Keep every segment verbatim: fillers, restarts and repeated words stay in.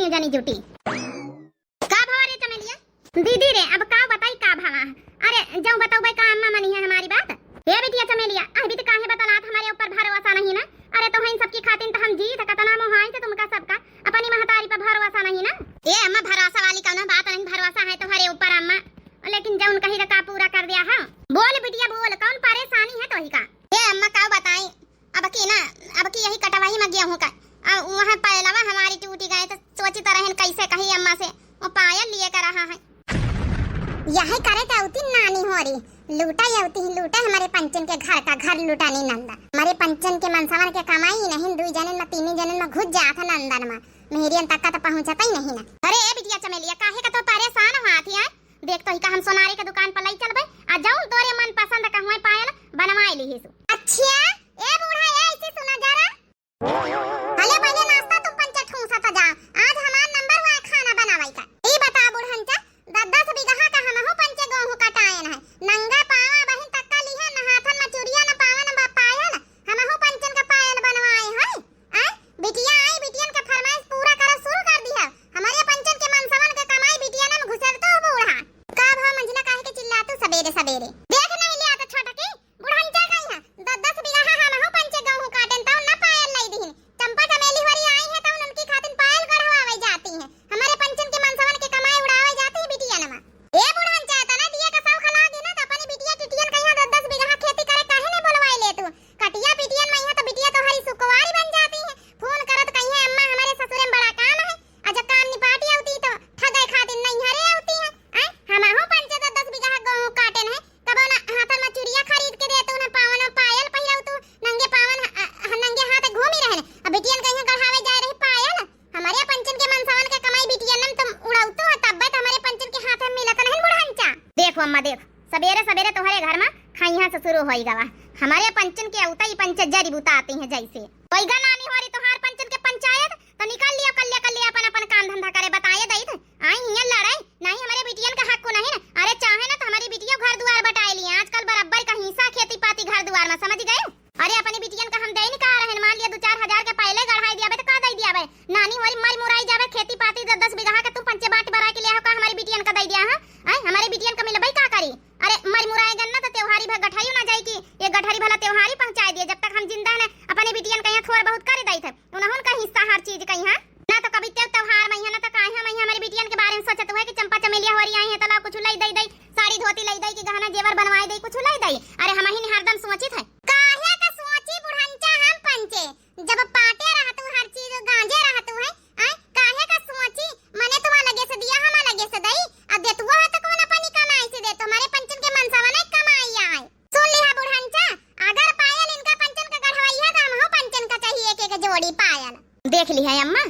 तीनों जनी जुटी। का भवा रे चमेलिया? दीदी रे, अब का बताई का भवा? अरे, जउन बतउबे का अम्मा मनिहैं हमारी बात? ए बिटिया चमेलिया, अभी त काहे बतलात हमरे ऊपर भरोसा नहीं ना? अरे, तोहइन सबकी खातिन त हम जीत, कतना मोहाई से तुमका सबका, अपनी महतारी पर भरोसा नहीं ना? ए अम्मा, भरोसा वाली कउनो बात नहीं, भरोसा है तोहरे ऊपर अम्मा, लेकिन जउन कही त का पूरा कर दिया है। बोल बिटिया बोल, कउन परेशानी है तोही का? ए अम्मा, का बताई, अब की ना, अब की यही कटवही में गेहूं का, अब वहाँ पैलवा हमारी टूटी गए, तो सोचित रहन कैसे कही अम्मा से, वो पायल लिए का रहा है। यही करे तो अउती नानी होरी, लूटा अउती ही लूटा हमरे पंचन के घर का घर लुटानी नंदा। हमरे पंचन के मनसवन के कमाई नहीं, दुई जनन में तीन जनन में घुस जात है नंदन में, मेहरियन तक का तो पहुँचत ही नहीं ना। अरे ए बिटिया चमेलिया, काहे का तो परेशान होत ही है? देख तोही का हम सोनारी के दुकान पर लई चलबे, आ जउन तोरे मन पसंद का हुए पायल बनवाए लिहिसु। अच्छा, ए बूढ़ा, ए ऐसे सुना जरा। हले पहिले नाश्ता तुम पंचे ठूंसा त जा, आज हमार नंबर हुआ है खाना बनावई का। ई बता बुढ़ंचा, दस दस बीघा का हमहू पंचे गेहूं कटायन है, नंगा पावा बहिन तक्का लिहे, न हाथन में चुरिया, न पावन में पायल, हमहू पंचन का पायल बनवाए है। आय, बिटिया आई, बिटियन के फरमाइश पूरा करब शुरू कर दिहा। हमरे पंचन के मनसवन के कमाई बिटियन में घुसेड़ तो बूढ़ा। का भवा मंझिला, काहे के चिल्लातू सबेरे सबेरे? देख नहीं लिया तो छोटकी, बुढ़ंचा गई है, दस दस बीघा हमहू पंचे गेहूं काटेन तउन न पायल लाई दिहिन। चंपा चमेली होरी आई है तउन उनकी खातिन पायल गढ़वावे जाती है, हमरे पंचन के मनसवन के कमाई उड़ावे जाती है बिटियन में। ए बुढ़ंचा, तना दिए का शौक लागी ना तो अपनी बिटिया टिटियन कहिया दस दस बीघा खेती करे काहे नहीं बोलवाई ले तू? कटिया पिटियन में यहाँ तो बिटिया तोहरी सुकुवारी बन जाती है। फोन करत कहिए, "अम्मा, हमरे ससुरे में बड़ा काम है।" आ जब काम निपाटी अउती तो ठगे खातिर नैहरे अउती है। आय, हमहू पंचे दस दस बीघा गेहूं काटेन है, कबो ना हाथन में चुरिया खरीद के देतू, ना पावन में पायल पहिरउतू, नंगे पावन ह-, ह-, नंगे हाथ घूमी रहन। अब बिटियन कहिए गढ़ावे जाए रही पायल। हमरे पंचन के मनसवन के कमाई बिटियन में तुम उड़उतू है, तब्बे तो हमरे पंचन के हाथ में मिलत नहीं बुढ़ंचा। देखो अम्मा, देख, सबेरे सबेरे तोहरे घर में खइहा से शुरू होई गवा। हमरे पंचन के अउता ई पंचे जरी बुताती हैं जैसे। होई गा नानी होरी तोहार पंचन के पंचायत, तो निकाल लियो कल्ले कल्ले अपन अपन काम धंधा करे बताए दई थे। आई हियां लड़ाई, नहीं हमरे बिटियन का हक को नहीं ना। अरे चाहे ना तो हमरी बिटिया घर दुआर बटाए लिए, आजकल बराबर का हिस्सा खेती पाती घर दुआर में, समझ गए? अरे अपनी बिटियन का हम देइन का रहन, मान लिया दो चार हजार के पहले गढ़ाई दिया बे तो का दे दिया बे? नानी होरी मर मुराई जावे, खेती पाती दस दस बीघा के तुम पंचे बांट बराए के लिया हो का हमरी बिटियन का दे दिया है? आय, हमरी बिटियन का मिलबे का करी? अरे मर मुराए गन ना तो त्योहारी भर गठरी ना जाई की, ये गठरी भला त्योहारी पहुंचाए दिए, जब तक हम जिंदा है ना अपनी बिटियन का यहाँ थोड़ा बहुत कर दई थे, उन्होंने का हिस्सा हर चीज का यहाँ। ना तो कभी त्योहार में यहाँ, ना तो काहे में यहाँ हमरी बिटियन के बारे में सोचत हुए कि चंपा चमेलिया होरी आई है तो लाओ कुछ लई दई दई, साड़ी धोती लई दई कि गहना जेवर बनवाए दई, कुछ लई दई। अरे हम ही हरदम सोचित है। काहे का सोची बुढ़ंचा हम पंचे, जब पाटे रहतू हर चीज गांजे रहतू है, आय, काहे का सोची, मने तुम्हार लगे से दिया, हमार लगे से दई, अब देतुआ है तो कौन अपनी कमाई से दे, तुम्हारे पंचन के मनसवा नहीं कमाई आए। सुन लिहा बुढ़ंचा, अगर पायल इनका पंचन का गढ़वई है तो हमहू पंचन का चाहिए एक एक जोड़ी पायल। देख लिहा अम्मा,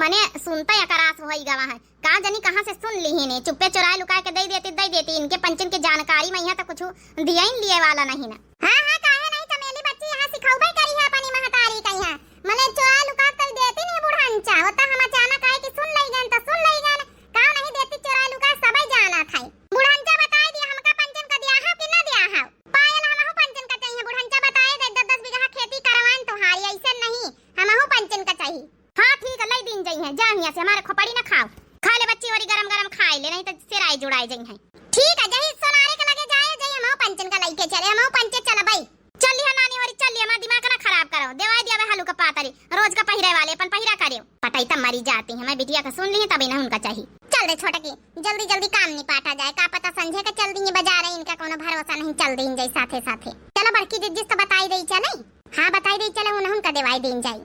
मने सुनता या करास होई गवा है, का जनी कहाँ से सुन लिहिन, चुप्पे चोराए लुकाए के दई देती, दई देती, इनके पंचन के जानकारी में यहाँ तो कुछ दिया ही लिए वाला नहीं ना। हाँ, हाँ, काहे नहीं, चमेली बच्ची यहाँ सिखौबे करी है अपनी महतारी का यहाँ। मने चोराए लुकाए कर देती नहीं बुढ़ंचा, होता हम अचानक आए कि सुन लई गन तो सुन लई गन, का नहीं देती चोराए लुकाए सबे जाना था। बुढ़ंचा बताए दिया हमका पंचन का दिया है कि ना दिया है। पायल हमहू पंचन का चाहिए, बुढ़ंचा बताए दे, दस दस बीघा खेती करवाएन तोहारी, ऐसे नहीं, हमहू पंचन का चाहिए। हाँ ठीक है, लई दीन जइहैं, जा हियाँ से हमारे खोपड़ी ना खाओ। खा ले बच्ची होरी गरम गरम खाए ले, नहीं तो सिराई जुड़ाए जइहैं। ठीक है, जही सोनारे के लगे जाए, जही हमहू पंचन का लइके चले, हमहू पंचे चलबई। चल लिहा नानी होरी, चल लिहा, हमार दिमाग ना खराब करो। देवाई दिया बे हलुक पातरी, रोज का पहिरे वाले, अपन पहिरा करियो। पटाई तब मरी जाती है, मैं बिटिया का सुन ली तब इन्हें उनका चाहिए। चल रे छोटकी, जल्दी जल्दी काम निपाटा जाए, का पता संझे का चल दी बाजार है, इनका कोनो भरोसा नहीं, चल दी जाए साथे साथे। चलो बड़की जिज्जी से बताई दई चले। हाँ बताई दई चले, उन्हें उनका देवाई दीन जाए।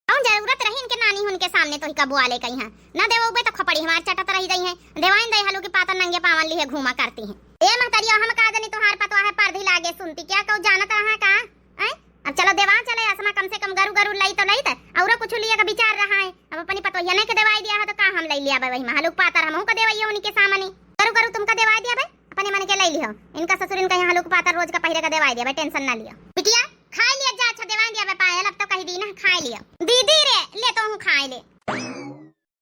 अउर जरूरत रही इनके नानी हुन के सामने तो ही कबो आले कही हैं। ना देवउबे तो खपड़ी हमार चटत रही गई हैं। देवाइन दे हलू की पातर नंगे पावन लिए घूमा करती हैं। ए महतरिया, हम का जनी तोहार पतवा है परधी लागे सुनती, क्या कहू जानत रहा का? हैं? अब चलो देवा चले असमा, कम से कम गरु गरु लई तो लई त, अउरो कुछ लिए का विचार रहा है। अब अपनी पतोहिया नहीं के देवाई दिया है तो का हम लई लिया बे वही में हलू पातर हमहू का देवाइयो उनके सामने। गरु गरु तुमका देवाई दिया बे, अपने मन के लई लियो। इनका ससुर इनका यहाँ हलू पातर रोज का पहिरे का देवाई दिया बे, tension ना लियो। बिटिया, खाए लिया जा, अच्छा देवाई दिया बे पायल, अब तो कही दी ना, खाए लिया। दीदी रे, ले तो हूँ खाए ले।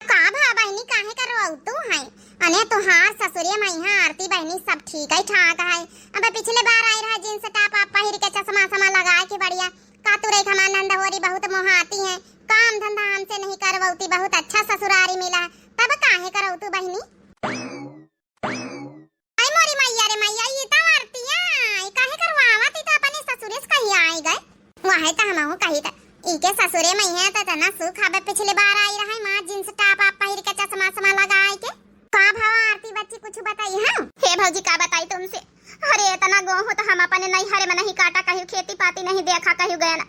का भा बहिनी, काहे का रोवतू है? अने तोहार ससुरे मइहाँ आरती बहिनी सब ठीक है ठाक है। अब पिछले बार आई रहा jeans top आप पहिर के चश्मा समा लगा के बढ़िया। का तू रही हमार नंद होरी बहुत मोहाती है। काम धंधा हम से नहीं करवउती, बहुत अच्छा ससुरारी मिला है, तब काहे करउतू बहिनी? आई मोरी मैया रे मैया, ई तो आरतिया, ई काहे करवावत, ई तो अपने ससुरे से कहिया आई गए। वहे तो हमहू कही त, ई के ससुरे में है तो तना सुख, अब पिछले बार आई रहे माँ जींस टॉप आप पहिर के चश्मा समा लगाए के। का भवा आरती बच्ची कुछ बताई हम? हे भौजी का बताई तुमसे, अरे इतना गेहूं तो हम अपने नैहरे में नहीं काटा कहियो, खेती पाती नहीं देखा कहियो गए ना।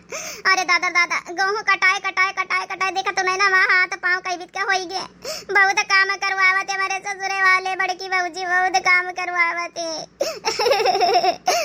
अरे दादा दादा, गेहूं कटाए कटाए कटाए कटाए देखा तो नहीं ना, वहाँ हाथ पाँव कई बित के होई गए। बहुत काम करवावत है हमारे ससुरे वाले बड़की भौजी, बहुत काम करवावत है।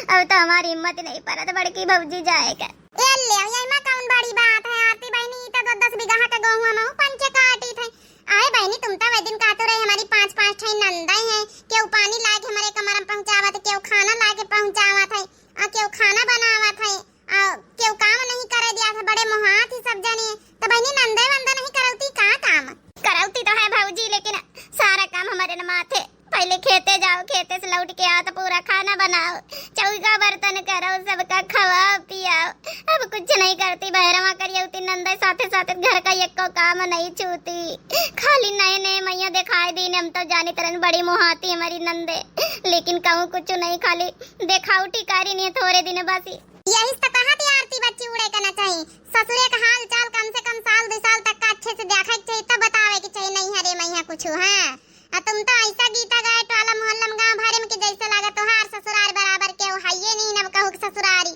अब तो हमारी हिम्मत नहीं परत बड़की भौजी जाए के। ए ले, यही में कौन बड़ी बात है आरती बहिनी, ई तो दस दस बीघा के गेहूं हम पंचे काटी थे। आए बहिनी, तुम तो वह दिन कहते रहे हमारी पाँच पाँच ठे नंदे हैं, केहू पानी लाके हमारे कमर में पहुँचावत, केहू खाना लाके पहुँचावत है, आ केहू खाना बनावत है, आ केहू काम नहीं करे दिया था, बड़े मोहात ही सब जने। तो बहिनी नंदे वंदे नहीं करौती का काम? करौती तो है भौजी, लेकिन सारा काम हमारे न माथे। पहले खेते जाओ, खेते से लौट के आओ तो पूरा खाना बनाओ, चौका बर्तन करो, सबका खवाओ पियाओ। अब कुछ नहीं करती, बहरवा करियौती नंदे साथे साथे घर का एको काम नहीं छूती। खाली नए नए मैया दिखाई दीन, हम तो जानित रहन बड़ी मोहाती हमारी नंदे, लेकिन कहूँ कुछ नहीं, खाली देखावटी कारी नहीं, थोड़े दिन बसी। यही तो कहा थी आरती बच्ची उड़े के ना चाहिए, ससुरे का हाल चाल कम से कम साल दो साल तक का अच्छे से देखे के चाहिए, तब बतावे के चाहिए नहीं हरे मैया कुछ है। आ तुम तो ऐसा गीता गाए टोला मोहल्ला में गाँव भरे में कि जैसे लागे तोहार ससुरार बराबर केहू हइये नहीं, नब कहू के ससुरारी।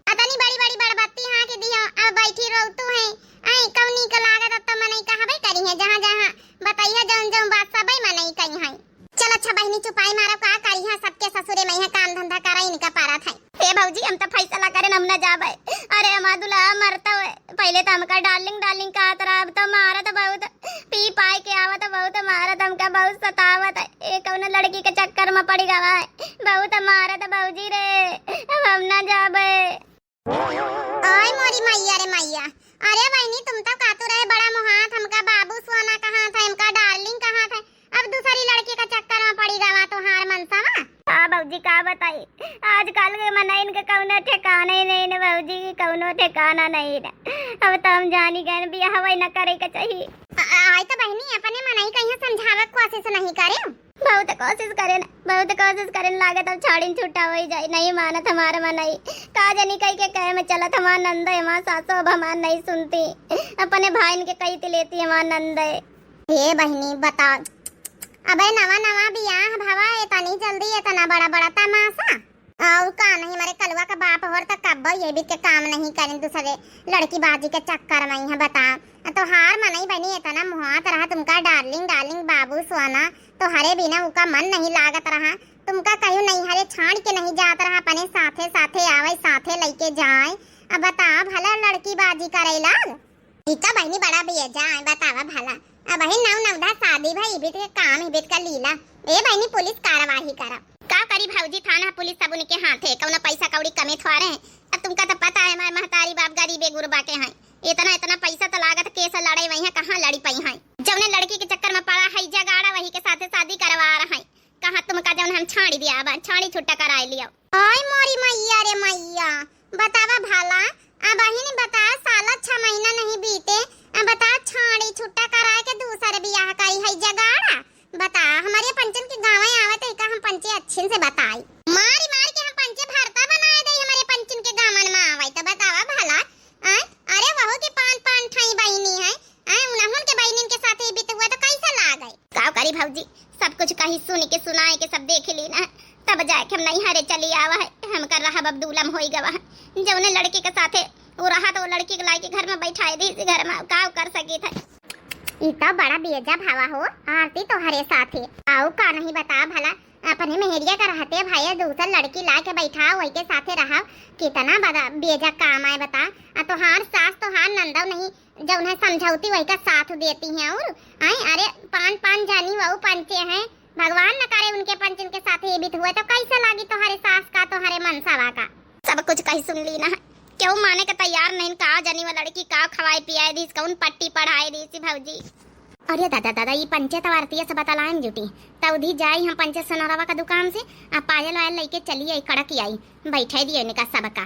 अतनी बड़ी बड़ी बड़बत्ती हाँक दियो, अब बैठी रोतू है। ऐ कौनी के लागत, अब तो मनई कहबे करी है, जहाँ जहाँ बताइए जौन जौन बात सबे मनई कही है। चल अच्छा बहिनी चुपाई मारो, का करी है, सबके ससुरे में है काम धंधा करे इनका पारा था। हे भौजी हम तो फैसला करे हम न जाबे। अरे हमार दुल्हा मरता है, पहले तो हमका डार्लिंग डार्लिंग कहत रहा, अब तो मारत बहुत पी पाए के आवत, बहुत मारत, हमका बहुत सतावत है। ए कौनो लड़की के चक्कर में पड़ी गवा है, बहुत मारत भौजी रे, अब हम ना जाबे। ओए मोरी मैया रे मैया, अरे बहिनी तुम तो कातू रहे बड़ा मोहात, हमका बाबू सोना कहा था, हमका डार्लिंग कहा था, अब दूसरी लड़की का चक्कर में पड़ी गवा तोहार मनसवा। हाँ भौजी का बताई, आजकल के मनइन के कौनो ठिकाना ही नहीं न भौजी, कौनो ठिकाना नहीं न। अब तो हम जानी गए बियाह वही न करे के चाहिए। आ- आई तो बहिनी अपने मनई कहीं समझावे के कोशिश नहीं करे। बहुत कोशिश करे न, बहुत कोशिश करे न, लागत अब छाड़िन छुट्टा हो ही जाए, नहीं मानत हमार मनई। का जानी कही के कहे में चलत हमार नंदे, हमार सासो अब हमार नहीं सुनती, अपने भाईन के कही लेती हमार नंदे। हे बहिनी बता, अबे नवा नवा बियाह भवा, इतनी जल्दी इतना बड़ा बड़ा तमाशा। और का नहीं, हमारे कलुआ का बाप होर तो कब्बो ये भी के काम नहीं करें, दूसरे लड़की बाजी के चक्कर में ही है, बता। तोहार मनई बनी इतना मुहात रहा, तुमका डार्लिंग डार्लिंग बाबू सोना, तोहरे बिना उका मन नहीं लागत रहा, तुमका कहीं नहीं हरे छाड़ के नहीं जात रहा, अपने साथे साथे आवे, साथे लेके जाए। अब बता भला लड़की बाजी करे लाग। ई तो बहिनी बड़ा बेजा है, बतावा भला। अबही नौ नवधा शादी भई, इबित के काम, इबित का लीला। ए बहिनी, पुलिस कार्यवाही करा। का करी भौजी, थाना पुलिस सब उनके हाथ है, कौनो पैसा कौड़ी कमे थोड़े है। अब तुमका तो पता है, हमारे महतारी बाप गरीबे गुरबा के हैं। इतना, इतना पैसा तो लागत, केस लड़े वही है, कहाँ लड़ी पई हैं? जौने लड़की के चक्कर में पड़ा है जगाड़ा, वही के साथे शादी करवा रहा है। कहाँ तुमका जौन हम छाड़ी दिया बा, छाड़ी छुट्टा कराए लियो। आय मोरी मैया रे मैया, बतावा भला, अबहिन बता, साला छह महीना नहीं बीते, अब बता, छाड़ी छुट्टा कराए के दूसर बियाह करी है जगाड़ा। बता, हमारे पंचन के गाँवे आवे तो का हम पंचे अच्छिन से बताई? मारी मार के हम पंचे भरता बनाए दई, हमारे पंचन के गाँवन में आवे तो बतावा भला। आय, अरे वहू के पान पान ठाई बहिनी है, आय, उन्हन के बहिनिन के साथे बीत हुआ तो कैसा लागे? का करी भौजी, सब कुछ कही सुन के सुनाए के सब देख ली ना, तब जाके हम नैहरे चली आवा है। हमका रहब अब दूलम होई गवा है। जौने लड़की के साथे वो रहा तो वो लड़की के लाके घर में बैठाए दी, इसी घर में का कर सकी थे। ई तो बड़ा बेजा भावा हो आरती तोहरे साथे। आओ का नहीं बता भला, अपने मेहरिया का रहते भाई दूसर लड़की ला के बैठा, वही के साथे रहा, कितना बड़ा बेजा काम आए बता। आ तोहार सास तोहार नंदव नहीं, जौन है समझौती वही का साथ देती हैं। और आई अरे पान पान जानी वहू पंचे हैं, भगवान न करे उनके पंचन के साथ ये बीत हुआ तो कैसे लागी तोहरे सास का, तोहरे मनसावा का? सब कुछ कही सुन ली ना, क्यों माने के तैयार नहीं। का जानी वो लड़की का खवाए पियाए दी, कौन पट्टी पढ़ाए दी सी भौजी। अरे दादा दादा, ये पंचे तो आरतिया से बतलाए न जुटी, तौधी जाई हम पंचे सोनारवा का दुकान से आ पायल वायल लेके चली आई, कड़क आई, बैठे दिए इनका सबका।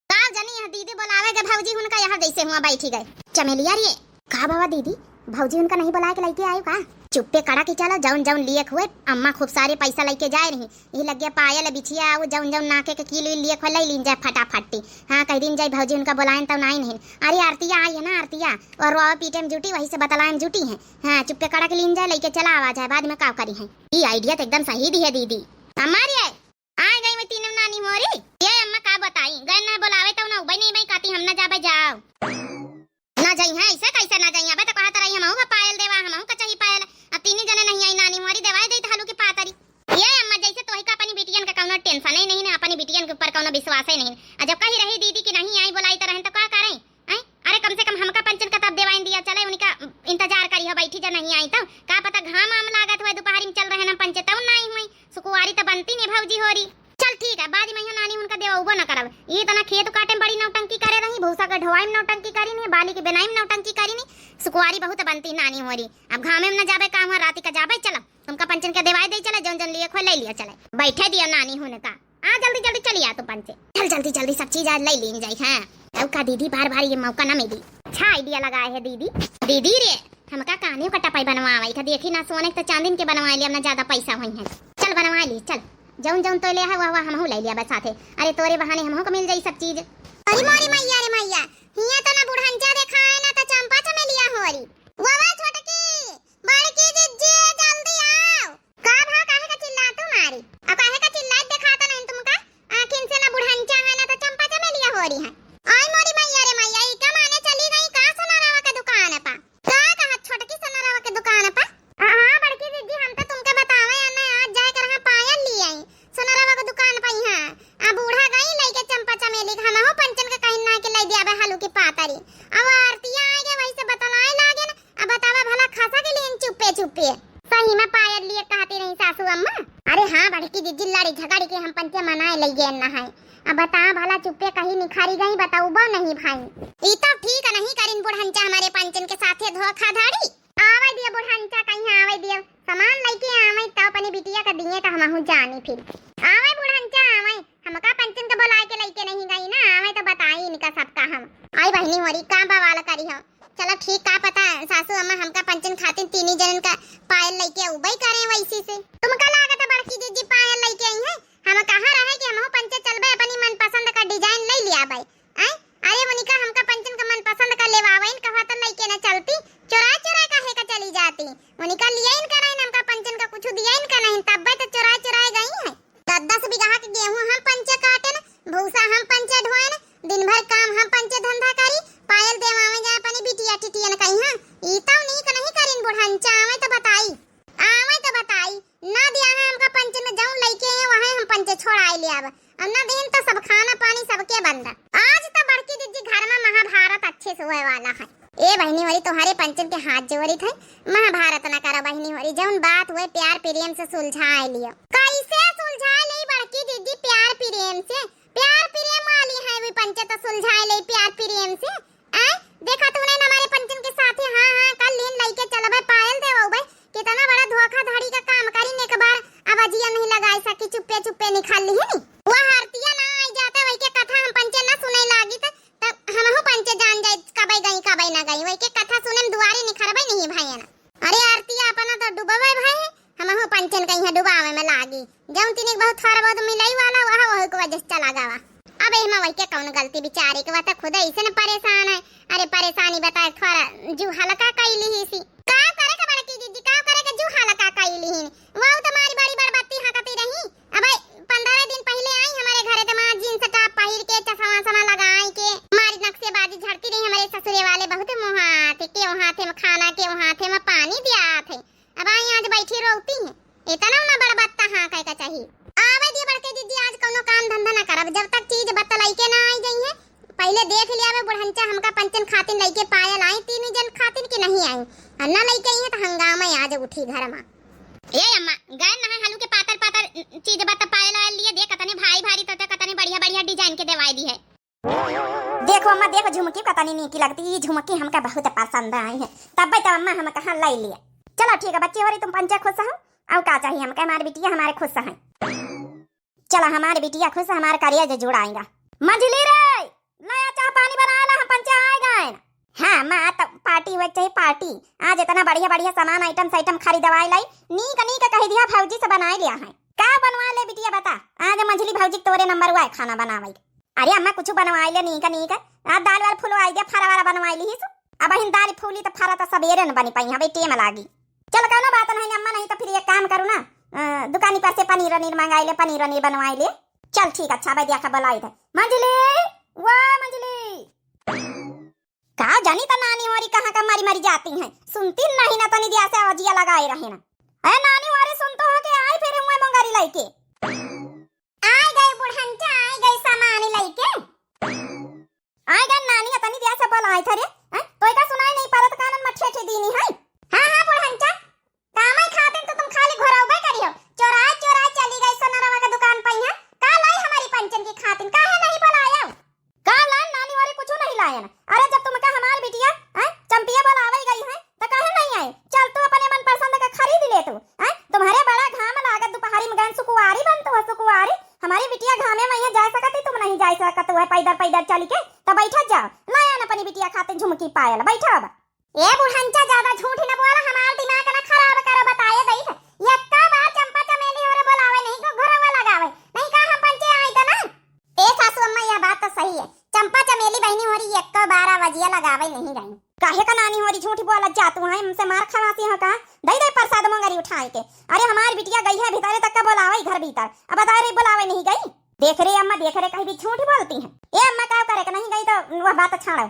का जानी यहाँ दीदी दीदी बोलावे के भौजी हुनका यहाँ जैसे हुआ बैठी गए। चमेलिया रे, का बाबा दीदी, भौजी हुनका नहीं बोलाए के लइके आयु का? चुप्पे कड़ा के चलो, जौन जौन लिए हुए, अम्मा खूब सारे पैसा लइके जाए रही, यही लगे पायल बिछिया, वो जौन जौन नाके के कील वील लिए हुए, लइ लीन जाए फटाफटी। हाँ, कह दिन जाए भौजी हुनका बोलाएन तो नाई नहीं। अरे आरतिया आई है ना, आरतिया, और रोआ पीटे में जुटी, वही से बतलाए में जुटी है। हाँ, चुप्पे कड़ा के लीन जाए, लइके चला आवा जाए, बाद में का करी है। ई आइडिया तो एकदम सही दी है दीदी। अम्मा रे, आ गई मैं तीनों नानी मोरी। ये अम्मा का बताई, गए ना बोलावे तो ना उबई नहीं बई काती हम ना जाबे जाओ। ना जाई है, ऐसे कैसे ना जाई? अबे तो कहत रही हमहू का पायल देवा, हमहू का चाही पायल। अब तीनी जने नहीं आई नानी मोरी देवाए देत हलू की पातरी। ये अम्मा जैसे तोही का अपनी बिटियन का कौनो टेंशन ही नहीं ना, अपनी बिटियन के ऊपर कौनो विश्वास ही नहीं। आ जब कही रही दीदी कि नहीं आई बोलाई तो रहन तो का करें? हैं? अरे कम से कम हमका पंचन का तब देवाइन दिया चले, उनका इंतजार करी हो बैठी जा नहीं आई तो। का पता घाम आम लागत हुए, दोपहरी में चल रहे ना पंचे तब ना आई हुई। सुकुवारी तो बनती नहीं भौजी होरी। चल ठीक है, बाद में यहाँ नानी हुनका देवा उबो ना करब। ये इतना खेत काटे में बड़ी नौटंकी करे रही, भूसा के ढोवाई में नौटंकी करी नहीं, बाली के बेनाई में नौटंकी करी नहीं। सुकुवारी बहुत बनती नानी होरी। अब घामे में ना जाबे काम हुआ, राती का जाबे चलो। तुमका पंचन के देवाई दे चले, जौन जौन लिए खोए ले लिया चले। बैठे दिया नानी हुनका। आ जल्दी जल्दी चली आ तू पंचे। चल जल्दी जल्दी सब चीज आज ले लीन जाई। हाँ, अब का दीदी बार बार ये मौका ना मिली। अच्छा आइडिया लगाए है दीदी। दीदी रे, हमका कानियों का टपाई बनवावे का, देखी ना सोने के तो चांदिन के बनवा लिया, ना ज्यादा पैसा हुई है। चल बनवा ली चल, जौन जौन तो ले है वह वह हमहू ले लिया बस साथे। अरे तोरे बहाने हमहू को मिल जाई सब चीज। अरे मोरी मैया रे मैया, हिया तो ना बुढ़ंचा देखाए ना तो चंपा चमेलिया होरी। वाह वाह छोटकी, बड़की जिज्जी, जल्दी आओ। का भा, काहे का चिल्ला तू मारी? अब काहे का चिल्लात देखाता नहीं तुमका? आँखिन से ना बुढ़ंचा है ना तो चंपा चमेलिया होरी है। आई मोरी मैया रे मैया, ई का माने चली गई का सोनारावा के दुकान पा? का कहत छोटकी सोनारावा के दुकान पा? आ, हाँ बड़की दीदी, हम तो तुमके बतावे आने आज जाए के रहा पायल ली आई सोनारावा के दुकान पा। यहाँ आ बूढ़ा गई लइके चंपा चमेली के, हमहू पंचन के कहीं ना के ले दिया बे हलू की पातरी। अब आरतिया आए गए वही से बतलाए लागे ना। अब बतावा भला खसा के लेन चुप्पे चुप्पे। सही में पायल लिए कहती रही सासू अम्मा। अरे हाँ बड़की दीदी, लड़ी झगड़ी के हम पंचे मनाए लइगे न है। अब बता भला चुप्पे कहीं निखारी गई, बताउबो नहीं भाई। ई तो ठीक नहीं करिन बुढ़ंचा हमारे पंचन के साथे धोखाधड़ी। आवे दियो बुढ़ंचा, कहीं आवे दियो, सामान लइके आवे तो अपनी बिटिया का दिए तो हमहू जानी फिर। आवे बुढ़ंचा आवे, हमका पंचन के बोलाए के लइके नहीं गई ना, आवे तो बताई इनका सबका हम। आई बहिनी होरी का बवाल करी हो। चलो ठीक, का पता सासू अम्मा हमका पंचन खातिर तीनी जनन का पायल लइके उबई करें वैसी से। तुमका लागत है बड़की दीदी पायल लइके आई है? हम कहाँ रहे कि हमहू पंचे चलबे अपनी मनपसंद का डिजाइन ले लिया बाई। आय? अरे उनका हमका पंचन का मनपसंद का लेवावइन कहा तो लइके न चलती, चुराए चुराए काहे का चली जाती? उनका लिया इनका नहीं, हमका पंचन का कुछ दिया इनका नहीं, तब्बे तो चुराए चुराए गई है। दस दस बीघा के गेहूं हम पंचे काटेन, भूसा हम पंचे ढोएन, दिन भर काम हम पंचे धंधा करी, पायल देवावे जाए अपनी बिटिया टिटियन कहीं। हाँ, ई तौ नीक नहीं करिन बुढ़ंचा, आवे तो बताई, आवे तो बताई, ना दिया है हमका पंचन, जौन लइके हैं वहीं हम पंचे छोड़ाए ले आब, और ना दिन तो सब खाना पानी सबके बंद। आज तो बड़की दीदी घर में महाभारत अच्छे से होए वाला है। ए बहिनी होरी, तोहरे पंचन के हाथ जोड़ी थे, महाभारत ना करो बहिनी होरी, जौन बात हुए प्यार प्रेम से सुलझाए लियो। कैसे सुलझाए ले बड़की दीदी प्यार प्रेम से? प्यार प्रेम वाली है वे पंचे तो सुलझाए ले प्यार प्रेम से। आय, देखा तूने हमारे पंचन के साथे हाँ हाँ कर लीन लइके चलबे पायल देवबे, कितना बड़ा धोखाधड़ी का काम करीन एक बार। अब अजिया नहीं लगाए सकी, चुप्पे चुप्पे निकाल ली है नी। वह आरतिया ना आई जाते वही के कथा हम पंचे ना सुने लागी त तब हमहू पंचे जान जाई कबई गई कबई ना गई, वही के कथा सुने में दुआरी निखरबे नहीं भैया ना। अरे आरतिया अपना तो डुबबे भाई, हमहू पंचन कहीं डुबावे में लागी। जौन तीन एक बहुत थोड़ा बहुत मिलाई वाला वह वह के वजह से चला गवा। अब एहमा वही के कौन गलती बिचारी के, वह तो खुद ऐसे न परेशान है। अरे परेशानी बताए थोड़ा जू हल्का कई ली सी। का करे के बड़की दीदी, का करे के जू हल्का कई ली? वह तो मारी बड़ी बड़बत्ती हकती रही। अब पंद्रह दिन पहले आई हमारे घरे तो माँ जींस टॉप पहिर के चश्मा समा लगाई के मारी नक्शेबाजी झड़ती रही हमारे ससुरे वाले, बहुत मोहाथे के वहाथे में खाना के वहाथे में पानी दिया थे। अब आई आज बैठी रोती है, इतना ना बड़बत्ता हाँ कह का चाहिए। आवे दिए बड़के दीदी, आज कौनो काम धंधा ना करब, जब तक चीज बतलाई के ना आई गई है। पहले देख लिया वे बुढ़ंचा हमका पंचन खातिन लइके पायल आई, तीन जन खातिन की नहीं आई, और ना लइके आई है तो हंगामा आज उठी घर में। ए अम्मा, गए ना है हलू के पातर पातर चीज बत पायल आयल लिए, देख कतने भारी भारी तोते कतने बढ़िया बढ़िया डिजाइन के देवाई दी है। देखो अम्मा, देखो झुमकी कतनी नीकी लगती, ये झुमकी हमका बहुत पसंद आई है, तब तो अम्मा हम कहाँ लाई लिए। चलो ठीक है बच्ची होरी, तुम पंचे खुश हो, और का चाहिए हमके, हमारी बिटिया हमारे खुश है। चलो हमारी बिटिया खुश, हमारे करिया जो जुड़ाएगा। मंझली रे, ले आ चाह चाहे पार्टी। आज इतना बढ़िया बढ़िया सामान, आइटम साइटम खरीदवाए लाई। नीक नीक कहि दिहा भौजी से बनाए लिया है। का बनवाए ले बिटिया बता? आज मंझली भौजी के तोरे नंबर हुआ है खाना बनावे। अरे अम्मा कुछ बनवाए ले नीक नीक। आज दाल वाल फुलवाए दे, फरा वाला बनवाए ली ही सु। अब हिन दाल फूली तो फरा तो सबेरे न बनी पाई, हवे टेम लागी। चल कौनो बात नहीं अम्मा, नहीं तो फिर एक काम करू ना, अ, दुकानी पर से पनीर वनीर मंगाए ले, पनीर वनीर बनवाए ले। चल ठीक, अच्छा भाई देखा बोलाई थे। मंझली, वो मंझली। का जानी त नानी होरी कहाँ का मरी मरी जाती हैं, सुनती नहीं ना, तनी दिया से अवजिया लगाए रहे ना। ए नानी होरी सुन तो हो के आई फिर हुए मोंगरी लइके। आई गई बुढ़ंचा, आई गई सामान लइके। आई गई नानी, तनी दिया से बोलाई थे रे। हैं? तोय का सुनाई नहीं परत कानन में ठेठे दीनी है। हाँ, हाँ बुढ़ंचा, कामई खातिन तो तुम खाली घोरौबे करियो। चोराए चोराए चली गई सोनरवा के दुकान पर। यहाँ का लाई हमारी पंचन की खातिन, काहे नहीं बोलायो? का लान नानी होरी कुछ नहीं लायन। अरे जब तुमका हमार बिटिया, हैं, चंपिया बोलावे गई है, तो काहे नहीं आए? चल तू अपने मन पसंद का खरीद ले तू, हैं? तुम्हारे बड़ा घाम लागत, दोपहरी में गए सुकुवारी बनत हो सुकुवारी। हमारी बिटिया घामे में यहाँ जा सकत ही, तुम नहीं जा सकत हो पैदल पैदल चल के, तो बैठत जाओ, लायन अपनी बिटिया खातिर झुमकी पायल, बैठो अब। ए बुढ़ंचा, ज्यादा झूठ न बोला, हमार दिमाग न खराब करो, बताए दई है। यक्का बार चंपा चमेली होरे बोलावे नहीं को घरवा लगावे, नहीं का हम पंचे आई त ना। ए सासू अम्मा, यह बात तो सही है, चंपा चमेली बहिनी होरी यक्का बार अवजिया लगावे नहीं गई। काहे का नानी होरी झूठ बोलत जा तू है, हमसे मार खवासी हो का? दई दे प्रसाद मोंगरी उठाए के। अरे हमार बिटिया गई है भीतरे तक का बोलावे घर भीतर, अब बता रही बोलावे नहीं गई। देख रे अम्मा, देख रे, कहीं भी झूठ बोलती हैं। ए अम्मा, का करे के नहीं गई तो वह बात छाड़ो।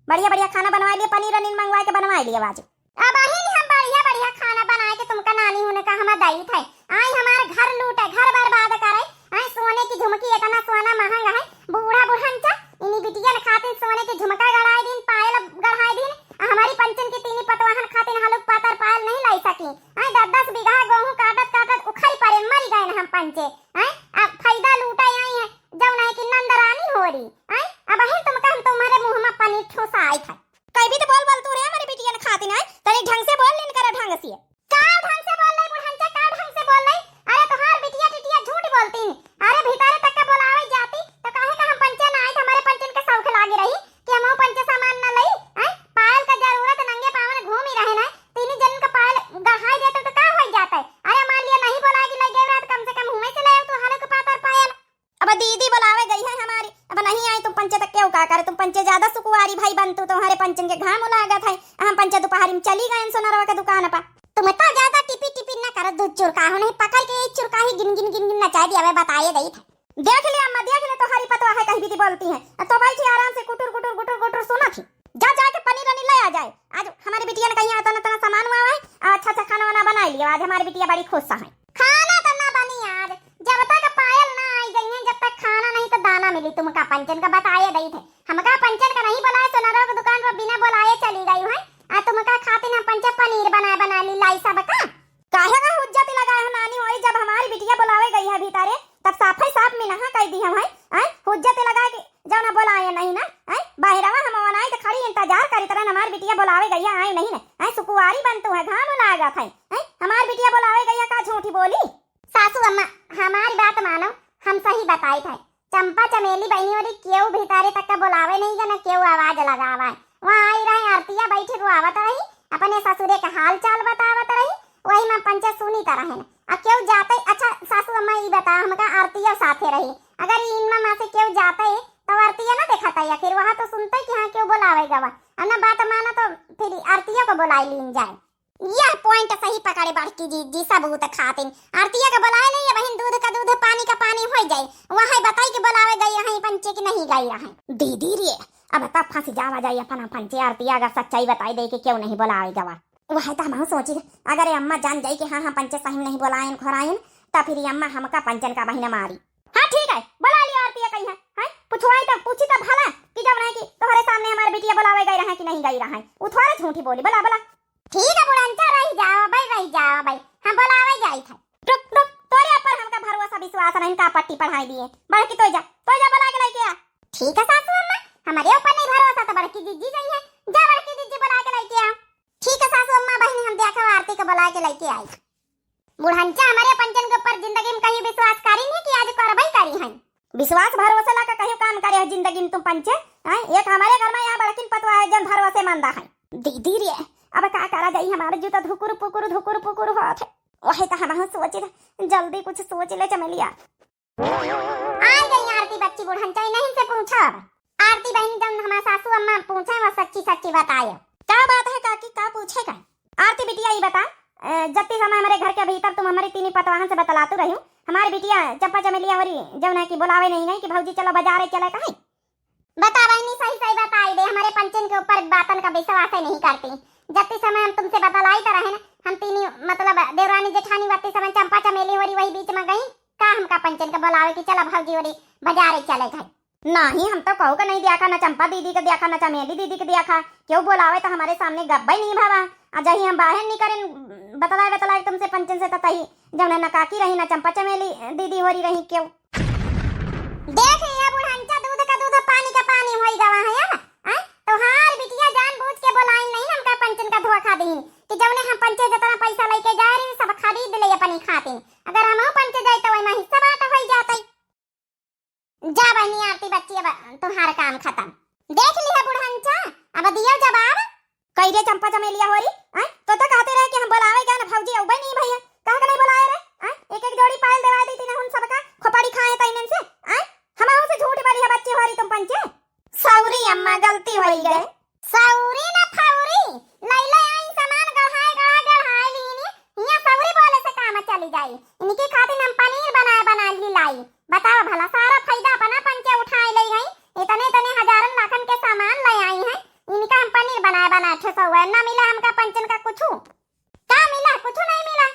बढ़िया बढ़िया खाना बनवा लिए, पनीर वनीर मंगवा के बनवा लिए आज। अब अही हम बढ़िया बढ़िया खाना बनाए के तुमका नानी होने का हम दई थे। आई हमार घर लूटे, घर बर्बाद करे। आई सोने की झुमकी, इतना सोना महंगा है। बूढ़ा बुढ़ंचा इन्हीं बिटियन खातिर सोने की झुमका गढ़ाई दिन, पायल गढ़ाई दिन। आ हमारी पंचन की तीनी पतवाहन खातिर हलुक पातर पायल नहीं लाई सकी। आई दस दस बीघा गेहूं काटत काटत उखड़ी परे मरी गए हम पंचे। हैं? अब फायदा लूटे आई है, जौन है कि नंदरानी होरी। हैं? अब अही तुमका हम तुम्हारे मुंह में पनीर ठूसा आई था। कई भी तो बोल बोल तू रे हमारे बिटियन खातिन है, तनी ढंग से बोल लेन करा ढंग से। का ढंग से बोल ले बुढ़ंचा, का ढंग से बोल ले? अरे तोहार बिटिया टिटिया झूठ बोलती है। अरे भीतरे तक का बोलावे जाती तो काहे का हम पंचे ना आई, हमारे पंचन के शौक लागे रही कि हम पंचे सामान ना लई। हैं? पायल का जरूरत नंगे पावन घूमी रहे ना, तीन जन का पायल गढ़ाई देते तो का हो जाता है? अरे मान लिया नहीं बोला कि लई गए रात, कम से कम हुए से ले आओ तू हलुक पातर पायल। अब दीदी बुलावे गई है हमारी, अब नहीं आई तुम पंचे तक क्यों का करे, तुम पंचे ज्यादा सुकुवारी भाई बनतू, तुम्हारे पंचन के घाम लागत है, हम पंचे दोपहरी में चली गए सोनरवा के दुकान पर। तुम तो ज्यादा टिपी टिपी न करो, दूध चुरका हो नहीं पकड़ के एक चुरका ही गिन गिन गिन गिन नचा दिया, मैं बताए दई था। देख ले अम्मा, देख ले, तोहरी पतवा है कहीं भी बोलती है, तो बैठी आराम से कुटुर कुटुर कुटुर कुटुर सुना थी। जा जाके पनीर वनीर ले आ जाए। आज हमारी बिटिया ने कहीं आता ना तना सामान हुआ है, अच्छा अच्छा खाना वाना बना लिया। आज हमारी बिटिया बड़ी खुश है। खाना तो ना बनी आज, जब तक पायल ना आई गई है, जब तक खाना नहीं तो दाना मिली तुमका पंचन का बताए दई थे। हमका पंचन का नहीं बुलाए, सोनाराव के दुकान पर बिना बुलाए चली गई है। आ तुमका खातिर हम पंचे पनीर बनाए बना ली लाई सब का। काहे का हुज्जत लगाए हो नानी होई, जब हमारी बिटिया बुलावे गई है भीतरे, तब साफे साफ मिनहा कह दी हम है। आए हुज्जत लगाए के जौन बोलाए नहीं ना, आए बाहरवा हम ओनाई तो खड़ी इंतजार करी तरह हमारी बिटिया बुलावे गई है, आए नहीं ना, आए सुकुवारी बनतू है, घाम लागत है, आए हमारी बिटिया बुलावे गई है, का झूठी बोली? सासू अम्मा, हमारी बात मानो, हम सही बताई थे। चंपा चमेली बहनी ओरी केहू भीतरे तक का बोलावे नहीं गन, केहू आवाज लगावा। वहाँ आई रहे आरतिया बैठी रोआवत रही, अपने ससुरे के हाल चाल बतावत रही, वही में पंचे सुनी त रहे न। आ केहू जाते, अच्छा सासू अम्मा ई बताओ, हमका आरतिया साथे रही, अगर ई इनमा में से केहू जाते तो आरतिया ना देखता, आखिर वहाँ तो सुनते कि हाँ केहू बोलावे गवा, अब ना बात माना तो फिर आरतिया को बोलाई लीन जाए। यह point सही पकड़े बड़की जीजी, सबूत खातिन। आरतिया के बुलाए ले, ये बहिन दूध का दूध, पानी का पानी हो जाए। वहाँ बताई के बुलावे गई, यहाँ पंचे की नहीं गई रहे। दीदी रे, अब तब फंस जावा जाए अपना पंचे। आरतिया अगर सच्चाई बताई दे कि क्यों नहीं बुलावे गवा। वह तो हम सोची, अगर ये अम्मा जान जाई कि हाँ, हाँ, पंचे सही में नहीं बुलायन, खोरायन, तब फिर ये अम्मा हमका पंचन का बहिना मारी। हाँ, ठीक है, बुला लियो आरतिया कहीं है, हैं? पूछवाई तब, पूछी तब भला कि जब नहीं कि तोहरे सामने हमारे बिटिया बुलावे गई रहे कि नहीं गई रहे। उ थोड़े झूठी बोली, बुला, बुला। ठीक है बुढ़ंचा, रही जाओ भाई, रही जाओ भाई, हम बुलावे जाई थे। रुक, रुक, तोरे ऊपर हमका भरोसा विश्वास नहीं, का पट्टी पढ़ाई दिए। बड़की तो जा, तो जा बुला के लेके आ। ठीक है सासू अम्मा, हमारे ऊपर नहीं भरोसा तो बड़की जीजी जाई है, जा बड़की जीजी बुला के लेके आ। ठीक है सासू अम्मा, बहनी हम देखा आरती के बुला के लेके आई। बुढ़ंचा हमारे पंचन के ऊपर जिंदगी में कहीं विश्वास करी नहीं कि आज करबई करी है। विश्वास भरोसे ला के कहीं काम करे हो जिंदगी में तुम पंचे, हैं? एक हमारे घर में यहाँ बड़किन पतवा है जन भरोसेमंद है। दीदी रे, अब का करा जाई, हमार जूता धुकुर पुकुर धुकुर पुकुर होत है। वही तो हम सोचित, जल्दी कुछ सोच ले चमेलिया। आ गई आरती बच्ची बुढ़न, चाहे नहीं से पूछा। आरती बहन जब हमार सासू अम्मा पूछे, वो सच्ची सच्ची बताए। का बात है काकी, का पूछे का? आरती बिटिया, ई बता, अ, जत्ती समय हमरे घर के भीतर तुम हमरे तीनी पतवाहन से बतलातू रही, हमार बिटिया चंपा चमेलिया होरी जौन है कि बोलावे नहीं गई कि भौजी चलो बाजारे चले कहीं। बता बहिनी, सही सही बताई दे, हमरे पंचन के ऊपर बातन का विश्वास ही नहीं करती। जत्ती समय हम तुमसे बतलाई तो रहे न, हम तीनी मतलब देवरानी जेठानी वत्ती समय चंपा चमेली होरी वही बीच में गई, का हमका पंचन के बोलावे कि चला भौजी होरी बाजारे चले गई। नहीं, हम तो कहू के नहीं दिया खा, न चंपा दीदी के दिया खा, न चमेली दीदी के दिया खा। क्यों बोलावे तो हमारे सामने गब्बे नहीं भावा। आ जही हम बाहर नहीं करें बतलाए बतलाए तुमसे पंचन से, तो तही जौन न काकी रही, न चंपा चमेली दीदी होरी रही। क्यों? देख ये बुढ़ंचा, दूध का दूध, पानी का पानी होई गवा है, हैं? आय? तोहार बिटिया जानबूझ के बोलाइन नहीं, हमका पंचन का धोखा दीन कि जौने हम पंचे जतना पैसा लेके जाए रही, सब खरीद ले अपनी खातिर। अगर हमहू पंचे जाई तो वही हिस्सा बांट होई जातई। जा बहिनी आरती बच्ची, अब तोहार काम खतम। देख लिहा बुढ़ंचा, अब दियो जवाब। कई रे चंपा चमेलिया होरी, आय? तो तो कहते रहे कि हम बोलावे गए ना भौजी, अउबे नहीं भैया, कहा के नहीं बोलाए रे? आय? एक एक जोड़ी पायल देवा देती ना उन सबका, खोपड़ी खाए तैनन से, आय? हमहू से झूठ बोली है बच्ची होरी तुम पंचे। सौरी अम्मा, गलती होई गए। सौरी ना फौरी, लैले आई सामान गढ़ाए गढ़ा गढ़ाए लीनी, हियां सौरी बोले से काम चली जाई। इनकी खातिर हम पनीर बनाए बनाए ली लाई। बताओ भला, सारा फायदा अपना पंचे उठाए ले गई, इतने इतने हजारन लाखन के सामान ले आई हैं, इनका हम पनीर बनाए बनाए ठेसौए, ना मिला हमका पंचन का कुछू। का मिला? कुछू नहीं मिला।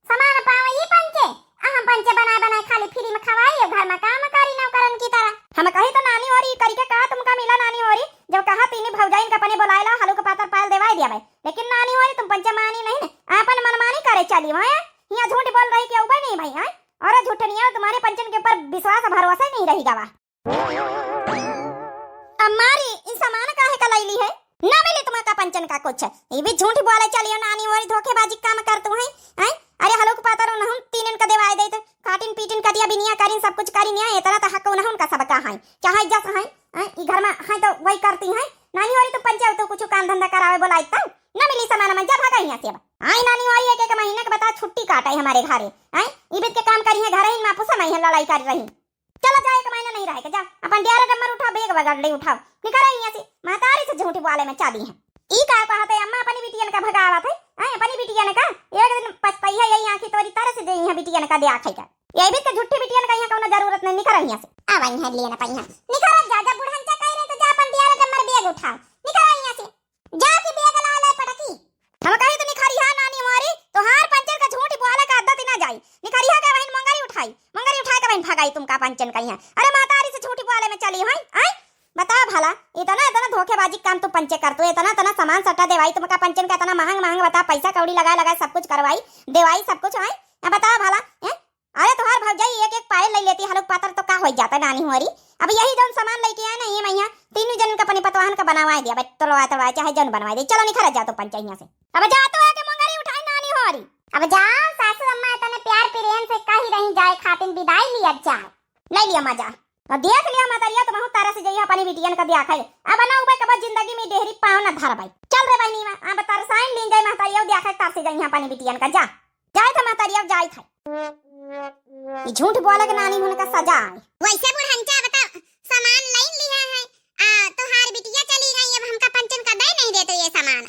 सामान पावे ई पंचे, आ हम पंचे बनाए बनाए खाली फ्री में खवाई, घर में काम करी नौकरन की तरह। हम कही तो नानी होरी, करी के कहा तुमका मिला नानी होरी, जब कहा तीनी भौजाइन के अपने बोलाए ला, हलुक पातर पायल देवाई दिया भाई, लेकिन नानी होरी तुम पंचे मानी नहीं ने, अपन मनमानी करे चली वहाँ। हियाँ झूठ बोल रही कि अउबे नहीं भाई, हैं? और झूठनिया तुम्हारे पंचन के ऊपर विश्वास भरोसा ही नहीं रही गवा। अम्मारी, ई सामान काहे का लैली है? ना मिली तुमका पंचन का कुछ। ई भी झूठ बोले चलियो नानी होरी, धोखेबाजी काम करतू है, हैं? अरे हलुक पातर उनहन तीनन का देवाए देत, काटिन पीटिन कटिया बिनिया करिन, सब कुछ करिन, या इतना तो हक उनहन का सबका है, चाहे जस है, हैं? ई घर में है तो वही करती है। नानी होरी तुम पंचे तो कुछ काम धंधा करावे बोलाई तब ना मिली सामान में, जा भागा यहाँ से अब। आई नानी होरी एक एक महीना के बता छुट्टी काटा है हमारे घरे, हैं? ई बीत के काम करी है घर ही, माँ पुसा नहीं है लड़ाई कर रही। चला जा, एक महीना नहीं रहे के, जा। अपन डेरा डम्मर उठा, बेग बगड़ ले उठाओ, निकल यहाँ से। महतारी से झूठी बोले में चाली है। ई का कहत है अम्मा, अपनी बिटियन का भगावत है, हैं? अपनी बिटियन का एक दिन पछतइहे, यही आँखी तोरी तरस जइहे बिटियन का द्याखे का। यही भी तो झूठी बिटियन का यहाँ कौनो जरूरत नहीं, निकल यहाँ से। अब यहाँ लिए ना पइहा, निकल जा, जब बुढ़न चा कह रहे तो जा अपन डेरा डम्मर बेग उठाओ, निकल यहाँ से। जा के बेग ला ले पटकी। हम कही तो निखरिहा नानी मोरी, तोहार पंचन का झूठी बोले का आदत ही ना जाई। निखरिहा के बहिन मोंगरी उठाई, मोंगरी उठाए के बहिन भगाई तुमका पंचन का यहाँ। अरे महतारी से झूठी बोले में चली होई, आय? बताओ भला, इतना, इतना धोखेबाजी काम तुम पंचे करतू, इतना, इतना सामान सट्टा देवाई तुमका पंचन का, इतना महंग, महंग बता, पैसा कौड़ी लगाए, लगाए सब कुछ करवाई, देवाई सब कुछ, आय? अब बताओ भला, हैं? अरे तोहार भौजाई एक एक पायल ले लेती हलुक पातर तो का होई जाता नानी होरी। अब यही जौन सामान लेके आए ना ये मैया, तीनों जन का अपने पतवाहन का बनवाए दिया, बस तोलवाए तोलवाए चाहे जौन बनवाए दे। चलो निखर जा तो पंचे यहाँ से। अब जा तो आके मोंगरी उठाई नानी होरी। अब जा सासू अम्मा इतने प्यार प्रेम से कही रही जाए खातिन विदाई लिया जा। ले लिया मजा। और देख लिया महतारिया तो बहुत तरह से जइया अपनी बिटियन का द्याखे। अब ना उबे कबो जिंदगी में डेहरी पाँव ना धरबाई। चल रे बहनी माँ, अब तरसाइन लीन जाए महतारिया द्याखे तरस जइया अपनी बिटियन का। जा। जाए था महतारी, अब जाए था। ये झूठ बोले के नानी होने का सजा आए। वैसे बुढ़ंचा बता, सामान लाइन लिया है, आ, तोहार बिटिया चली गई, अब हमका पंचन का दे नहीं देते ये सामान।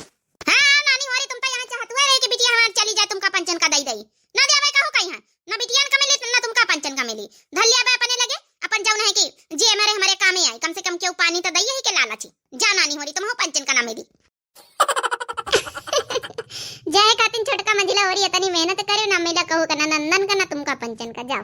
हाँ, नानी होरी तुम तो यहाँ चाहत हुए रहे कि बिटिया हमार चली जाए, तुमका पंचन का दे दई। ना देवे कहू कहीं है, ना बिटियन का मिली, ना तुमका पंचन का मिली। धर लिया बे अपने लगे, अपन जौन है कि जे हमारे, हमारे कामे आए, कम से कम क्यों पानी तो दई ही के लालची। जा नानी होरी, तुम हो पंचन का ना मिली। जाए खातिन छोटका मंझिला होरी इतनी मेहनत करे ना मिला कहू का ना नंदन का ना तुमका पंचन का, जाओ।